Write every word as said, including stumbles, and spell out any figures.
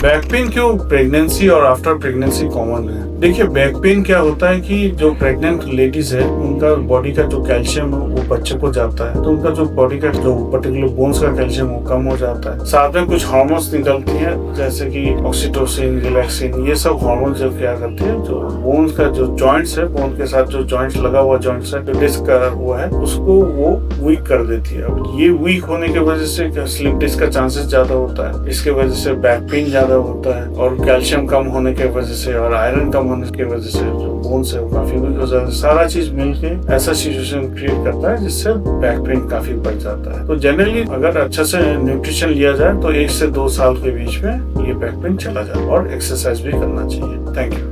बैक पेन क्यों प्रेगनेंसी और आफ्टर प्रेगनेंसी कॉमन है? देखिए, बैक पेन क्या होता है कि जो प्रेग्नेंट लेडीज है, उनका बॉडी का जो कैल्शियम है, वो बच्चे को जाता है, तो उनका जो बॉडी का जो पर्टिकुलर बोन्स का कैल्शियम, वो कम हो जाता है। साथ में कुछ हार्मोन्स निकलती हैं, जैसे कि ऑक्सीटोसिन, रिलैक्सिन, ये सब हार्मोन जो क्या करते हैं, जो बोन्स का जो जॉइंट्स है, बोन के साथ जो जॉइंट्स लगा हुआ, जॉइंट्स है, जो डिस्क का वो है, उसको वो वीक कर देती है। अब ये वीक होने की वजह से स्लिप डिस्क का चांसेस ज्यादा होता है, इसके वजह से बैक पेन ज्यादा होता है, और कैल्शियम कम होने की वजह से और आयरन कम होने की वजह से जो बोन्स है, वो काफी वीक हो जाता है। सारा चीज मिलके ऐसा सिचुएशन क्रिएट करता है, जिससे बैक पेन काफी बढ़ जाता है। तो जनरली अगर अच्छा से न्यूट्रिशन लिया जाए, तो एक से दो साल के बीच में ये बैक पेन चला जाए, और एक्सरसाइज भी करना चाहिए। थैंक यू।